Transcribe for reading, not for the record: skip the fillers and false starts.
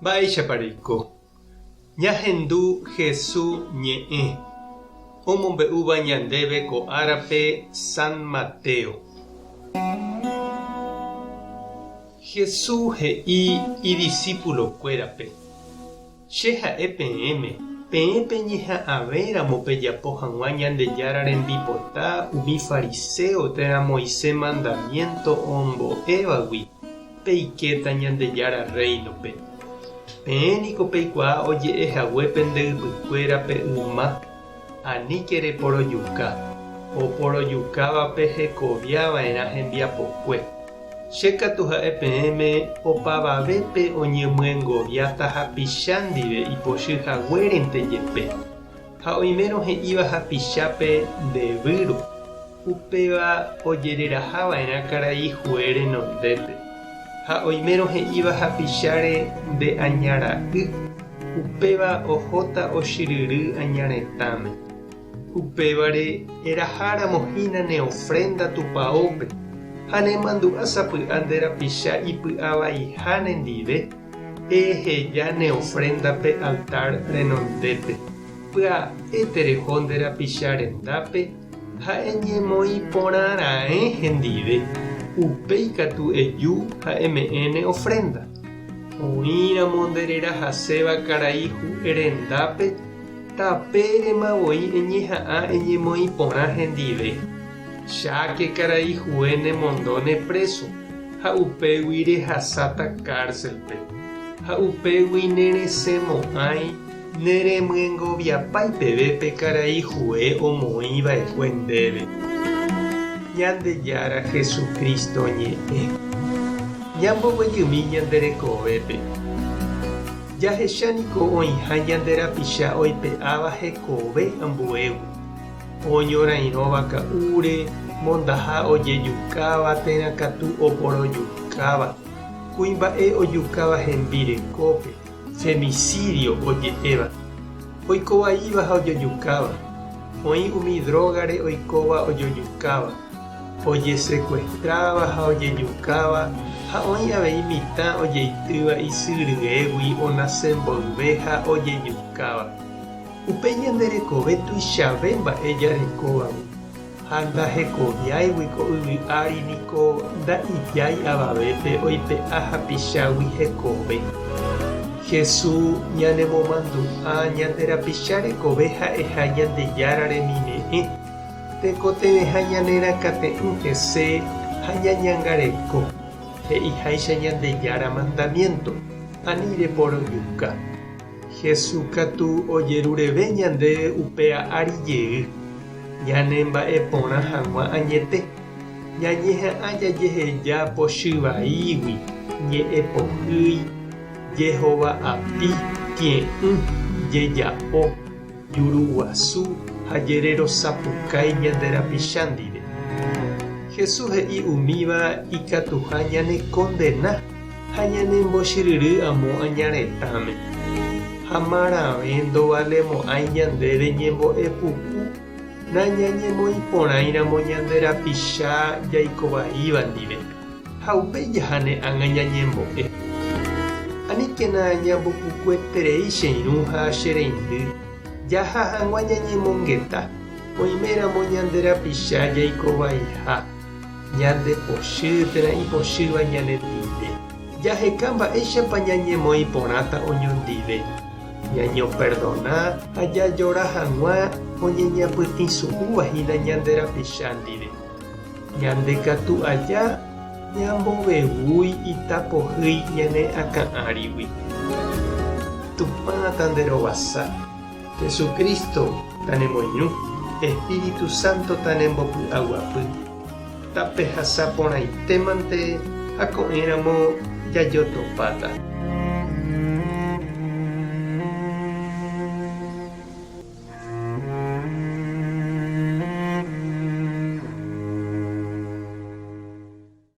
Mba'éichapa reiko? Ñahendu Hesu ñe'ẽ omombe'úva ñandéve ko árape San Mateo. Hesu he'i idisípulokuérape, Che ha'e peẽme, peẽ peñeha'ãvéramo pejapo hag̃ua Ñandejára rembipota umi fariséo térã Moisés mandamiénto ombo'évagui, peikéta Ñandejára Rréinope. Peẽ niko peikuaa oje'e hague pende ypykuérape yma, Aníke reporojuka, oporojukávape hekovia va'erã hembiapokue. Che katu ha'e peẽme opavavépe oñemyengoviáta hapicha ndive ipochy haguérente jepe. Ha oimérõ he'íva hapichápe nde výro, upéva ojereraha va'erã karai hue renondépe. Ha oimérõ he'íva hapicháre nde aña ra'y, upéva ohóta ochyryry aña retãme. Upévare eraháramo hína ne ofrénda tupaópe ha nemandu'a sapy'a nde rapicha ipy'a vaiha nendive, eheja ne ofrénda pe altár renondépe. Pya'e tereho nde rapicha rendápe ha eñemoĩ porã raẽ hendive, upéi katu eju ha eme'ẽ ne ofrénda. Oĩramo nde rerahaséva karai hu'e rendápe, Tapérema voi eñeha'ã eñemoĩ porã hendive. Cháke karai hue nemondóne préso, ha upégui rehasáta kárselpe. Ha upégui neresẽmo'ãi neremyengoviapái peve pe karai hue omoĩ va'ekue ndéve. Ñandejára Jesucristo ñe'ẽ. Ñamboguejymi ñande rekovépe. Jahecha niko oĩha ñande rapicha oipe'áva hekove ambuégui, oñorairõva ka'úre, mondaha ojejukáva térã katu oporojukáva, kuimba'e ojukáva hembirekópe, femicidio oje'éva, oikovaíva ha ojojukáva, oĩ umi drógare oikóva ojojukáva, Ojesekuestráva ha ojejukáva ha oĩ avei mitã ojeitýva isy ryégui onase mboyve ha ojejukáva. Upéi ñande rekove tuichave mba'e jarekóvagui, ha ndahekoviáigui ko yvy ári niko nda'ijái avavépe oipe'a hapichágui hekove. Jesús ñanemomandu'a ñande rapicha rekove ha'eha Ñandejára remime'ẽ. Tekotevẽha ñanerakate'ỹ hese ha ñañangareko, he'iháicha Ñandejára mandamiénto, Ani reporojuka. Jesús katu ojerureve ñandéve upéa ári jey, ñanemba'eporã hag̃ua añete, ñañeha'ã jajeheja pochy vaígui, ñe'ẽ pohýi, jehova'api, tie'ỹ, jeja'o, Juru guasu ha jererosapukái ñande rapicha ndive. Jesús he'i umíva ikatuha ñanekondena ha ñanembochyryry amo aña retãme. Ha marãve ndovalemo'ãi ñandéve ñembo'e puku nañañemoĩporãiramo ñande rapicha jaikovaíva ndive. Ha upéi jaháne ág̃a ñañembo'e. Aníkena ñambopukueterei che irũ ha che reindy, jaha hag̃ua ñañemongeta, oiméramo ñande rapicha jaikovaiha, ñande pochy térã ipochýva ñanendive. Jaheka mba'éichapa ñañemoĩ porãta oñondive, ñañoperdona ha jajora hag̃ua oñeñapytĩsu'úva hína ñande rapicha ndive. Ñande katu aja ñambovevúi ita pohýi ñane akã árigui. Tupã tanderovasa, Jesucristo tanemoirũ, Espíritu Santo tanembopy'aguapy. Tapehasa porãitémante ha ko'ẽramo jajotopáta.